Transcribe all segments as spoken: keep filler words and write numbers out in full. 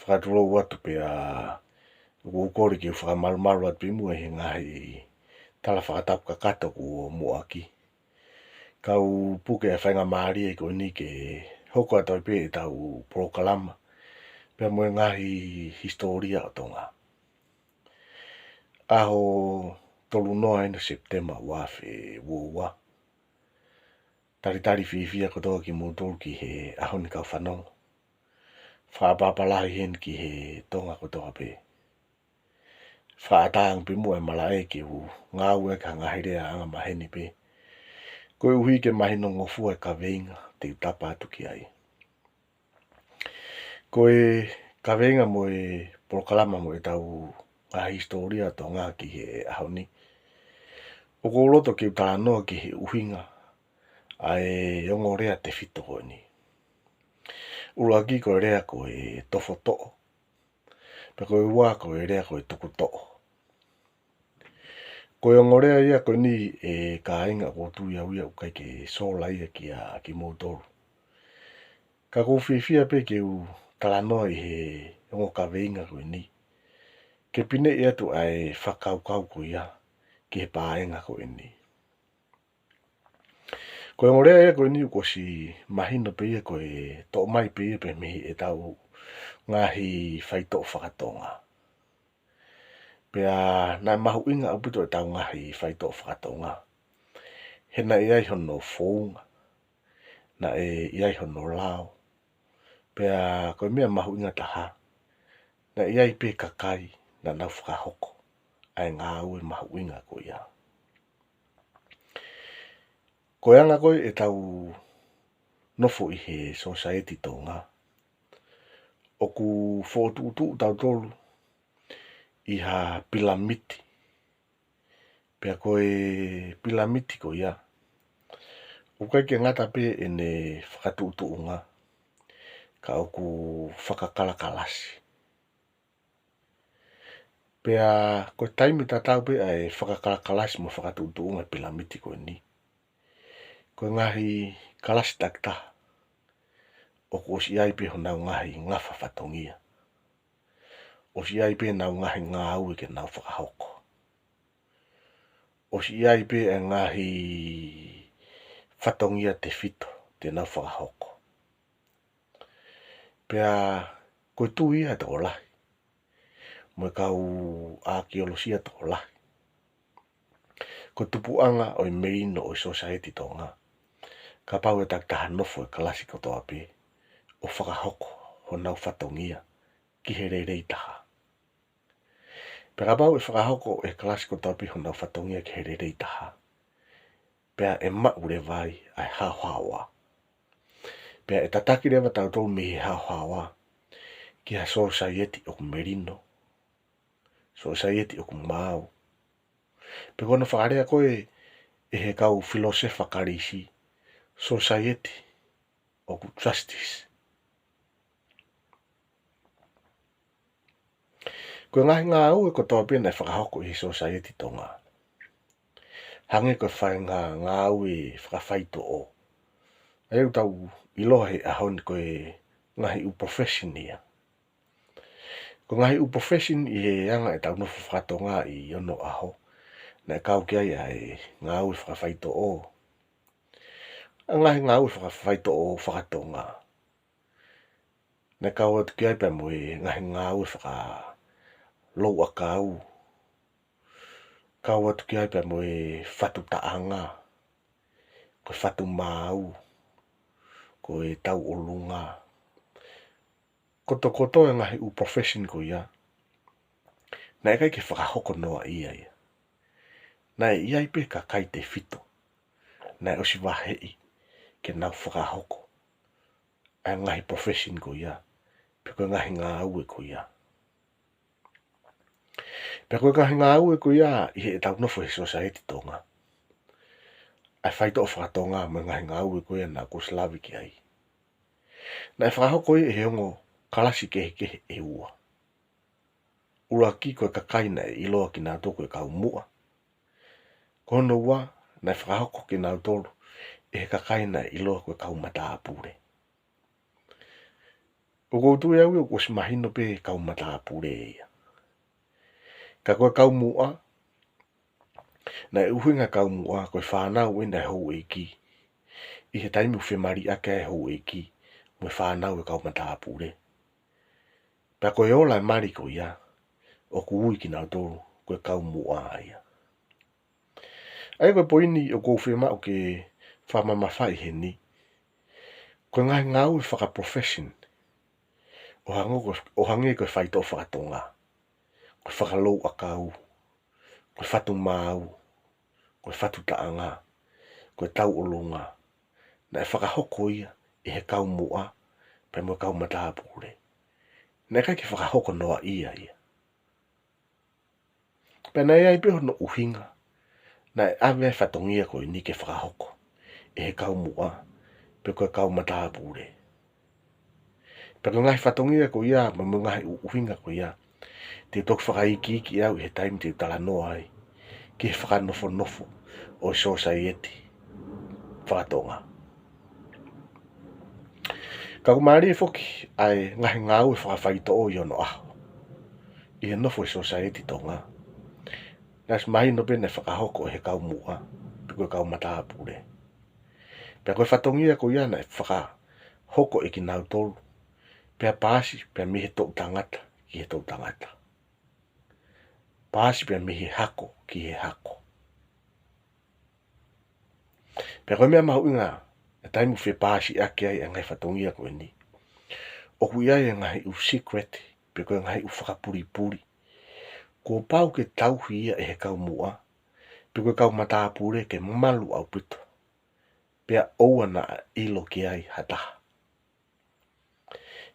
Fakatulou atu pea ʻoku ou kole ke u fakamalumalu atu pē muʻa he ngaahi tala fakatapu kakato kuo muʻaki. Kau puke ʻa e faingamālie ko eni ke hoko atu ai pē ʻetau polokalama pea mo e ngaahi hisitōlia ʻo Tonga. ʻAho tolu noa ʻeni ʻo Sepitema ua afe ua ua. Talitali fiefia kotoa kimoutolu ki he ʻaho ni kau fanongo. Fakaʻapaʻapa lahi heni ki he Tonga kotoa pē. Fakaʻatā ange pē muʻa e malaʻe ke u ngāueʻaki ha ngaahi lea angamaheni pē, koeʻuhi ke mahinongofua e kaveinga te u tapa atu ki ai. Ko e kaveinga mo e polokalama mo ʻetau ngaahi hisitōlia ʻo Tonga ki he ʻaho ni, ʻoku ou loto ke u talanoa ki he ʻuhinga ʻa e ongo lea tefito ko eni. ʻUluaki ko e lea ko e tofotoʻo, pea ko e ua ko e lea ko e tukutoʻo. Ko e ongo lea ia ko eni, ʻe kāinga, ʻoku ou tui au ia ʻoku ʻikai ke sola ia kia kimoutolu. Ka ʻoku ou fiefia pē ke u talanoa ʻi he ongo kaveinga ko eni, ke pineʻi atu ʻa e fakakaukau ko ia ki he paenga ko eni. Ko e ongo lea ia ko eni kuo ʻosi mahino pē ia ko e toʻo mai pē ia pē mei heʻetau ngaahi faitoʻo fakatonga. Pea naʻe mahuʻinga ʻaupito ʻetau ngaahi faitoʻo fakatonga he naʻe ʻi ai hono founga, naʻe ʻi ai hono lao. Pea ko e meʻa mahuʻinga taha, naʻe ʻi ai pē kakai naʻa nau fakahoko ʻa e ngāue mahuʻinga ko ia. Ko e anga ko ē ʻetau nofo ʻi he sōsaieti Tonga, ʻoku fokotuʻutuʻu tautolu ʻi ha pilamiti. Pea ko e pilamiti ko ia, ʻoku ʻikai ke ngata pē ʻene fakatuʻutuʻunga, ka ʻoku fakakalakalasi. Pea ko e taimi tatau pē ʻa e fakakalakalasi mo e fakatuʻutuʻunga e pilamiti ko eni, ko e ngaahi kalasi takitaha ʻoku ʻosi ʻi ai pē honau ngaahi ngafa fatongia. ʻOsi ʻi ai pē ʻenau ngaahi ngāue ke nau fakahoko. ʻOsi ʻi ai pē e ngaahi fatongia tefito te nau fakahoko. Pea ko e tui ia ʻa e tokolahi mo e kau ʻākiolosia tokolahi, ko e tupuʻanga ʻo e melino ʻo e sōsaieti Tonga, kapau ʻe takitaha nofo e kalasi kotoa pē ʻo fakahoko honau fatongia ki he lelei taha. Pea kapau ʻe fakahoko e kalasi kotoa pē honau fatongia ki he lelei taha, pea ʻe maʻu leva ai ʻa e haohaoa. Pea ʻe tataki leva tautolu mei he haohaoa ki ha sōsaieti ʻoku melino, sōsaieti ʻoku maau. Pe ko hono fakalea ko ē ʻe he kau filōsefa Kalisi, sōsaieti ʻoku justice. Ko e ngaahi ngāue kotoa pē naʻe fakahoko ʻi he sōsaieti Tonga, hangē ko e faʻahinga ngāue fakafaitoʻo, ʻa ia ʻoku tau ʻiloa he ʻaho ni ko e ngaahi ʻū profession ia. Ko e ngaahi ʻū profession ʻi he anga ʻetau nofo fakatonga ʻi onoʻaho, naʻe kau ki ai ʻa e ngāue fakafaitoʻo, ʻa e ngaahi ngāue fakafaitoʻo fakatonga. Naʻe kau atu ki ai pea mo e ngaahi ngāue fakalouʻakau. Kau atu ki ai pea mo e fatu taʻanga, ko e fatu maau, ko e tauʻolunga. Kotokotoa e ngaahi ʻū profession ko ia, naʻe ʻikai ke fakahoko noa ia ia. Naʻe ʻi ai pē kakai tefito naʻe ʻosi vaheʻi ke nau fakahoko ʻa e ngaahi profession ko ia, pe ko e ngaahi ngāue ko ia. Pea ko e ngaahi ngāue ko ia ʻi heʻetau nofo he sōsaieti Tonga, ʻa e faitoʻo fakatonga mo e ngaahi ngāue ko ia naʻa ku ʻosi lave ki ai, naʻe fakahoko ia ʻe he ongo kalasi kehekehe ʻe ua. ʻUluaki ko e kakai naʻe ʻiloa kinautolu ko e kau muʻa. Ko hono ua, naʻe fakahoko kinautolu ʻe he kakai naʻe ʻiloa ko e kau matāpule. ʻOku ou tui au ia ʻoku ʻosi mahino pē kau matāpule ia. Ka ko e kau muʻa, naʻe ʻuhinga kau muʻa ko e fānau ʻeni ʻa e houʻeiki, ʻi he taimi ʻoku femaliʻaki ai e houʻeiki mo e fānau e kau matāpule. Pea ko e ola e mali ko ia, ʻoku ui kinautolu ko e kau muʻa ia. ʻA ia ko e poini ʻoku ou fiemaʻu ke fakamamafaʻi heni, ko e ngaahi ngāue faka-profession, ʻo hangē ko, ʻo hangē ko e faitoʻo fakatonga, ko e fakalouʻakau, ko e fatumāu, ko e fatutaʻanga, ko e tauʻolunga, naʻe fakahoko ia ʻe he kau muʻa pea mo e kau matāpule. Naʻe ʻikai ke fakahoko noaʻia ia. Pea naʻe ʻi ai pē hono ʻuhinga naʻe ʻave ai e fatongia ko eni ke fakahoko ʻe he kau muʻa pe ko e kau matāpule. Pea ko e ngaahi fatongia ko ia, mo e ngaahi ʻu-, ʻuhinga ko ia, te u toki fakaikiiki au ʻi he taimi te u talanoa ai ki he fakanofonofo ʻo e sōsaieti fakatonga. Ka ʻoku mālie foki ʻa e ngaahi ngāue fakafaitoʻo ʻi onoʻaho ʻi he nofo e sōsaieti Tonga. Naʻe ʻosi mahino pē naʻe fakahoko ʻe he kau muʻa pe ko e kau matāpule. Pea ko e fatongia ko ia naʻe fakahoko ʻe kinautolu, pea paasi pea mei he toʻu tangata ki he toʻu tangata, paasi pea mei he hako ki he hako. Pea ko e meʻa mahuʻinga, ʻa e taimi ʻoku fepaasiʻaki ai e ngaahi fatongia ko eni, ʻoku ʻi ai e ngaahi ʻū secret pe ko e ngaahi ʻū fakapulipuli kuo pau ke tauhi ia ʻe he kau muʻa pe ko e kau matāpule ke malu ʻaupito, pea ʻoua naʻa ʻilo ki ai ha taha.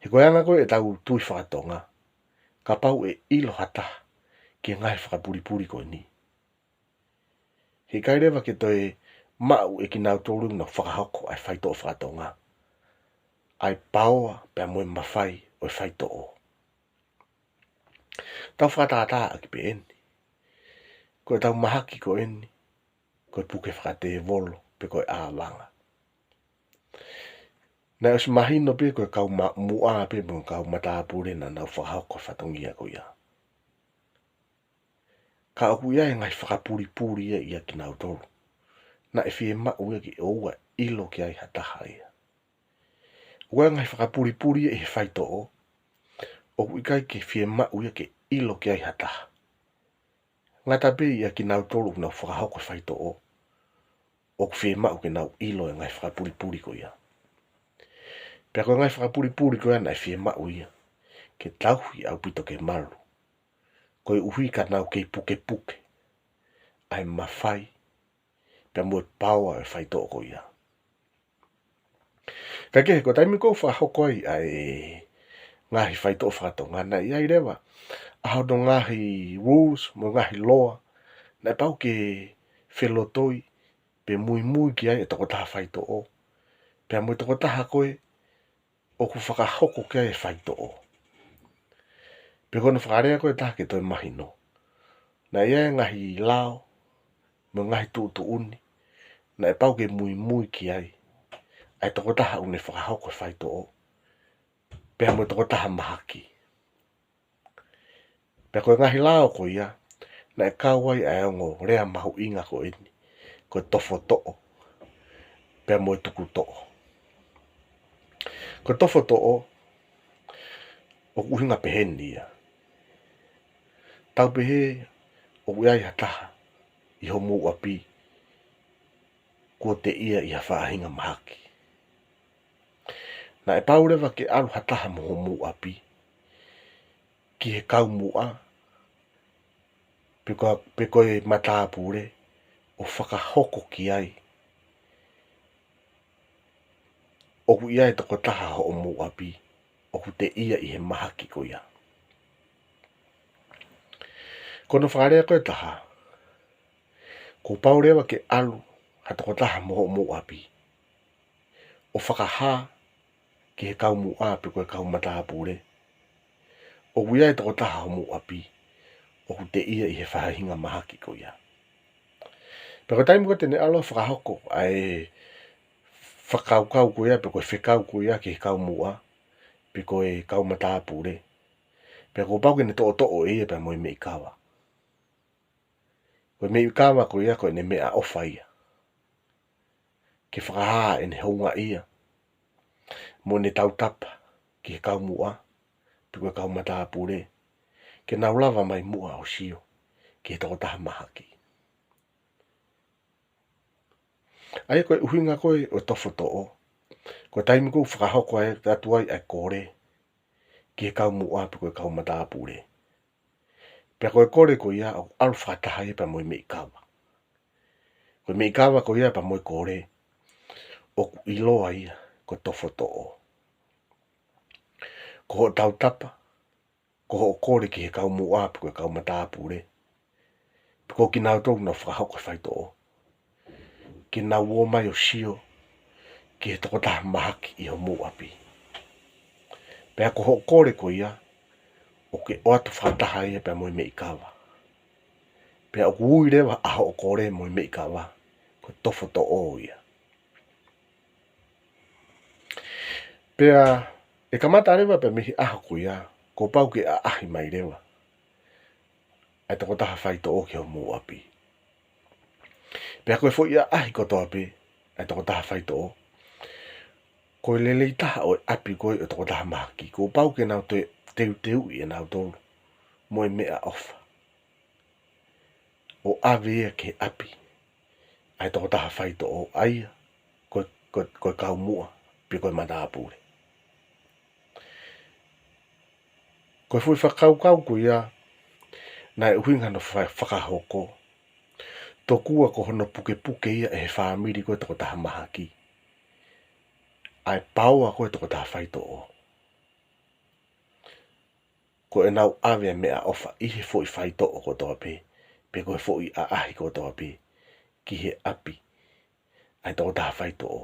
He ko e anga ko ē ʻetau tui fakatonga, kapau ʻe ʻilo ha taha ki he ngaahi fakapulipuli ko eni, heʻikai leva ke toe maʻu ʻe kinautolu ʻoku nau fakahoko ʻa e faitoʻo fakatonga ʻa e paoa pea mo e mafai ʻo e faitoʻo. Tau fakatātā ʻaki pē eni. Ko ʻetau mahaki ko eni, ko e puke fakatēvolo pe ko e ʻāvanga. Naʻe ʻosi mahino pē ko e kau ma-, muʻa pē mo e kau matāpule naʻa nau fakahoko e fatongia ko ia. Ka ʻoku ʻi ai e ngaahi fakapulipuli ia ʻia kinautolu naʻe fiemaʻu ia ke ʻoua ʻilo ki ai ha taha ia. ʻOku ʻi ai e ngaahi fakapulipuli ia ʻi he faitoʻo ʻoku ʻikai ke fiemaʻu ia ke ʻilo ki ai ha taha. Ngata pē ʻia kinautolu ʻoku nau fakahoko e faitoʻo, ʻoku fiemaʻu ke nau ʻilo e ngaahi fakapulipuli ko ia. Pea ko e ngaahi fakapulipuli ko ia naʻe fiemaʻu ia ke tauhi ʻaupito ke malu, koeʻuhi ka nau kei pukepuke ʻa e mafai pea mo e paoa e faitoʻo ko ia. Ka kehe, ko e taimi ʻoku fakahoko ai ʻa e ngaahi faitoʻo fakatonga, naʻe ʻi ai leva ʻa hono ngaahi rules mo e ngaahi law naʻe pau ke felotoi pe muimui ki ai e tokotaha faitoʻo pea mo e tokotaha ko ē ʻoku fakahoko ki ai e faitoʻo. Pe ko hono fakalea ko ē ʻe taha ke toe mahino, naʻe ʻi ai e ngaahi lao mo e ngaahi tuʻutuʻuni naʻe pau ke muimui ki ai ʻa e tokotaha ʻoku ne fakahoko e faitoʻo pea mo e tokotaha mahaki. Pea ko e ngaahi lao ko ia, naʻe kau ai ʻa e ongo lea mahuʻinga ko eni, ko e tofotoʻo pea mo e tukutoʻo. Ko e tofotoʻo, ʻoku ʻuhinga peheni ia. Tau pehē ʻoku ʻi ai ha taha ʻi homou ʻapi kuo teʻia ʻi ha faʻahinga mahaki. Naʻe pau leva ke ʻalu ha taha mei homou ʻapi ki he kau muʻa pe ko, pe ko e matāpule ʻo fakahoko ki ai ʻoku ʻi ai e tokotaha hoʻomou ʻapi ʻoku teʻia ʻi he mahaki ko ia. Ko hono fakalea ko ē ʻe taha, kuo pau leva ke ʻalu ha tokotaha mei homou ʻapi ʻo fakahā ki he kau muʻa pe ko e kau matāpule ʻoku ʻi ai e tokotaha homou ʻapi ʻoku teʻia ʻi he faʻahinga mahaki ko ia. Pea ko e taimi ko ē te ne ʻalu ʻo fakahoko ʻa e fakakaukau ko ia pe ko e fekau ko ia ki he kau muʻa, pe ko e kau matāpule, pea kuo pau ke ne toʻotoʻo ʻe ia pea mo e meʻi kava. Ko e meʻi kava ko ia ko ʻene meʻaʻofa ia ke fakahā ʻene houngaʻia mo ʻene tautapa ki he kau muʻa pe ko e kau matāpule, ke nau lava mai muʻa ʻo sio ki he tokotaha mahaki. ʻA ia ko e ʻuhinga ko ē ʻo e tofotoʻo, ko e taimi ʻoku fakahoko ai atu ai ʻa e kole ki he kau muʻa pe ko e kau matāpule. Pea ko e kole ko ia ʻoku ʻalu fakataha ia pea mo e meʻi kava. Ko e meʻi kava ko ia pea mo e kole ʻoku ʻiloa ia ko e tofotoʻo. Ko hoʻo tautapa, ko hoʻo kole ki he kau muʻa pe ko e kau matāpule, pe ko kinautolu ʻoku nau fakahoko e faitoʻo, ke nau ō mai ʻo sio ki he tokotaha mahaki ʻi homou ʻapi. Pea ko hoʻo kole ko ia ʻoku ke ʻoatu fakataha ia pea mo e meʻi kava. Pea ʻoku ui leva ʻa hoʻo kole mo e meʻi kava ko e tofotoʻo ia. Pea ʻe kamata leva pea mei he ʻaho ko ia kuo pau ke ʻaʻahi mai leva ʻa e tokotaha faitoʻo ki homou ʻapi. Pea ko e foʻi ʻaʻahi kotoa pē ʻa e tokotaha faitoʻo, ko e lelei taha ʻo e ʻapi ko ē ʻo e tokotaha mahaki, kuo pau ke nau toe teuteuʻi ʻe nautolu mo e meʻaʻofa ʻo ʻave ia ki he ʻapi ʻa e tokotaha faitoʻo, ʻa ia ko, ko, ko e kau muʻa pe ko e matāpule. Ko e foʻi fakakaukau ko ia naʻe ʻuhinga hono fa-, fakahoko, tokua ko hono pukepuke ia ʻe he fāmili ko ē tokotaha mahaki ʻa e paoa ko ē tokotaha faitoʻo, ko ʻenau ʻave ʻa e meʻaʻofa ʻi he foʻi faitoʻo kotoa pē, pe ko e foʻi ʻaʻahi kotoa pē, ki he ʻapi ʻa e tokotaha faitoʻo.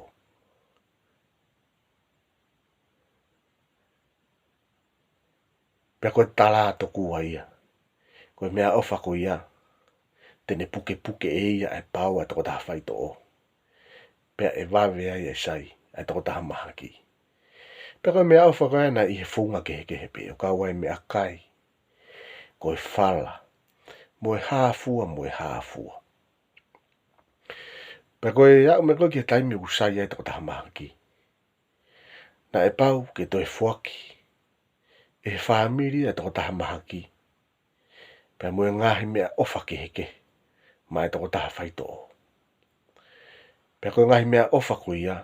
Pea ko e tala tokua ia, ko e meʻaʻofa ko ia te ne pukepuke ʻe ia ʻa e paoa ʻa e tokotaha faitoʻo, pea ʻe vave ai ʻa e sai ʻa e tokotaha mahaki. Pea ko e meʻaʻofa ko ia naʻe ʻi he founga kehekehe pē, ʻo kau ai e meʻakai, ko e fala, mo e hā fua, mo e hā fua. Pea ko e aʻu mai ko ē ki he taimi ʻoku sai ai e tokotaha mahaki, naʻe pau ke toe foaki ʻe he fāmili ʻa e tokotaha mahaki pea mo e ngaahi meʻaʻofa kehekehe maʻa e tokotaha faitoʻo. Pea ko e ngaahi meʻaʻofa ko ia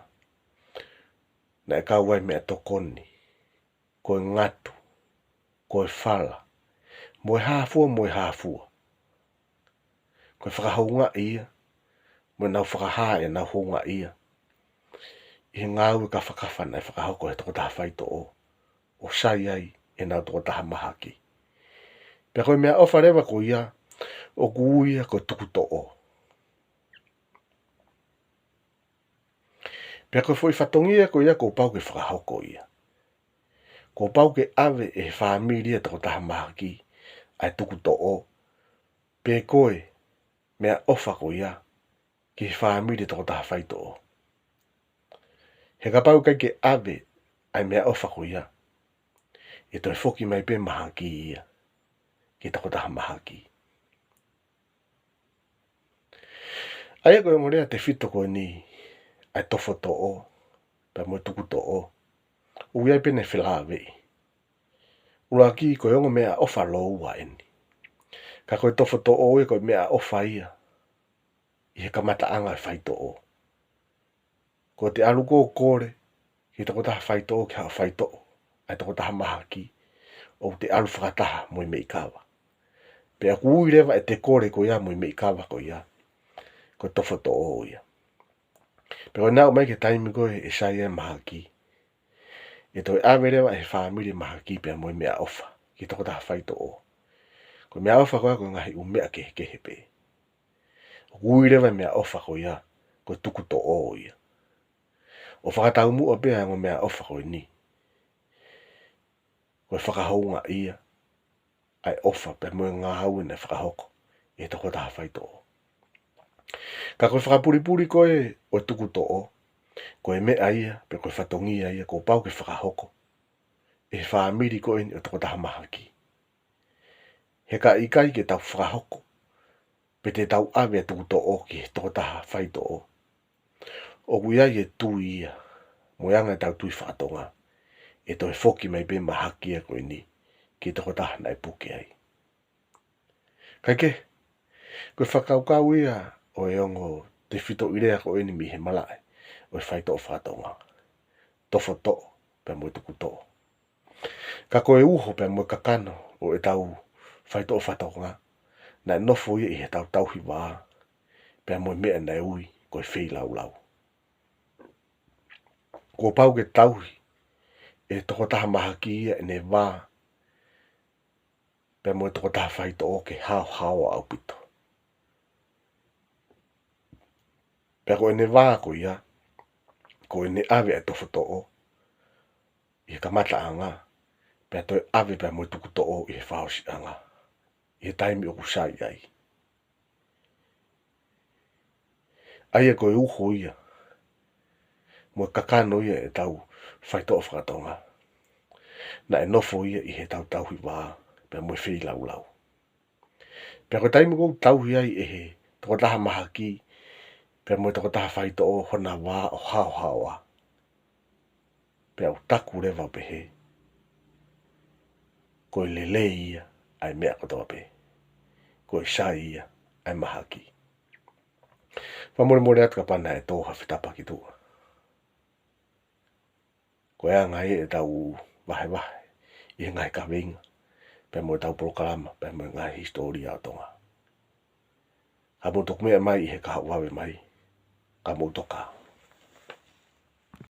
naʻe kau ai e meʻatokoni, ko e ngatu, ko e fala, mo e hā fua, mo e hā fua. Ko e fakahoungaʻi ia, mo ʻenau fakahā ʻenau houngaʻia ʻi he ngāue kafakafa naʻe fakahoko ʻe he tokotaha faitoʻo, ʻo sai ai ʻenau tokotaha mahaki. Pea ko e meʻaʻofa leva ko ia ʻoku ui ia ko e tukutoʻo. Pea ko e foʻi fatongia ko ia kuo pau ke fakahoko ia. Kuo pau ke ʻave ʻe he fāmili ʻa e tokotaha mahaki ʻa e tukutoʻo, pe ko e meʻaʻofa ko ia ki he fāmili ʻa e tokotaha faitoʻo. He kapau ʻikai ke ʻave ʻa e meʻaʻofa ko ia, ʻe toe foki mai pē mahaki ia ki he tokotaha mahaki. ʻA ia ko e ongo lea tefito ko eni, ʻa e tofotoʻo pea mo e tukutoʻo, ʻoku ʻi ai pē ʻene felāveʻi. ʻUluaki, ko e ongo meʻaʻofa lōua eni. Ka ko e tofotoʻo ia ko e meʻaʻofa ia ʻi he kamataʻanga ʻo e faitoʻo. Ko ʻete ʻalu ʻo kole ki he tokotaha faitoʻo ke haʻu ʻo faitoʻo ʻa e tokotaha mahaki, ʻoku te ʻalu fakataha mo e meʻi kava. Pea ʻoku ui leva ʻete kole ko ia mo e meʻi kava ko ia ko e tofotoʻo ia. Pea ko ʻene aʻu mai ki he taimi ko ē ʻe sai ai e mahaki, ʻe toe ʻave leva ʻe he fāmili ʻa e mahaki pea mo e meʻaʻofa ki he tokotaha faitoʻo. Ko e meʻaʻofa ko ia ko e ngaahi ʻū meʻa kehekehe pē. ʻOku ui leva e meʻaʻofa ko ia ko e tukutoʻo ia. ʻO fakataumuʻa pē ʻa e ongo meʻaʻofa ko eni, ko e fakahoungaʻia ʻa e ʻofa pea mo e ngāue naʻe fakahoko ʻe he tokotaha faitoʻo. Ka ko e fakapulipuli ko ē ʻo e tukutoʻo, ko e meʻa ia, pe ko e fatongia ia kuo pau ke fakahoko ʻe he fāmili ko eni ʻo e tokotaha mahaki. He ka ʻikai ke tau fakahoko, pe te tau ʻave ʻa e tukutoʻo ki he tokotaha faitoʻo, ʻoku ʻi ai e tui ia, mo e anga ʻetau tui fakatonga, ʻe toe foki mai pē mahaki ia ko eni ki he tokotaha naʻe puke ai. Kae kehe, ko e fakakaukau ia ʻo e ongo tefitoʻi lea ko eni mei he malaʻe ʻo e faitoʻo fakatonga: tofotoʻo pea mo e tukutoʻo. Ka ko e uho pea mo e kakano ʻo ʻetau faitoʻo fakatonga, naʻe nofo ia ʻi heʻetau tauhi vā, pea mo e meʻa naʻe ui ko e feilaulau. Kuo pau ke tauhi ʻe he tokotaha mahaki ia ʻene vā, pea mo e tokotaha faitoʻo ke haohaoa ʻaupito. Pea ko ʻene vā ko ia, ko ʻene ʻave ʻa e tofotoʻo ʻi he kamataʻanga, pea toe ʻave pea mo e tukutoʻo ʻi he fakaʻosiʻanga, ʻi he taimi ʻoku sai ai. ʻA ia ko e uho ia mo e kakano ia ʻetau faitoʻo fakatonga, naʻe nofo ia ʻi heʻetau tauhi vā, pea mo e feilaulau. Pea ko e taimi ʻoku tauhi ai ʻe he tokotaha mahaki, pea mo e tokotaha faitoʻo hona vā ʻo haohaoa, pea ʻoku taku leva ʻo pehē, ko e lelei ia ʻa e meʻa kotoa pē. Ko e sai ia ʻa e mahaki. Fakamolemole atu kapau naʻe tō ha fetapa ki tuʻa. Ko e anga ia ʻetau vahevahe ʻi he ngaahi kaveinga, pea mo ʻetau polokalama, pea mo e ngaahi hisitōlia ʻo Tonga. Ka mou toki meʻa mai ʻi he kahaʻu vave mai, ka mou toka.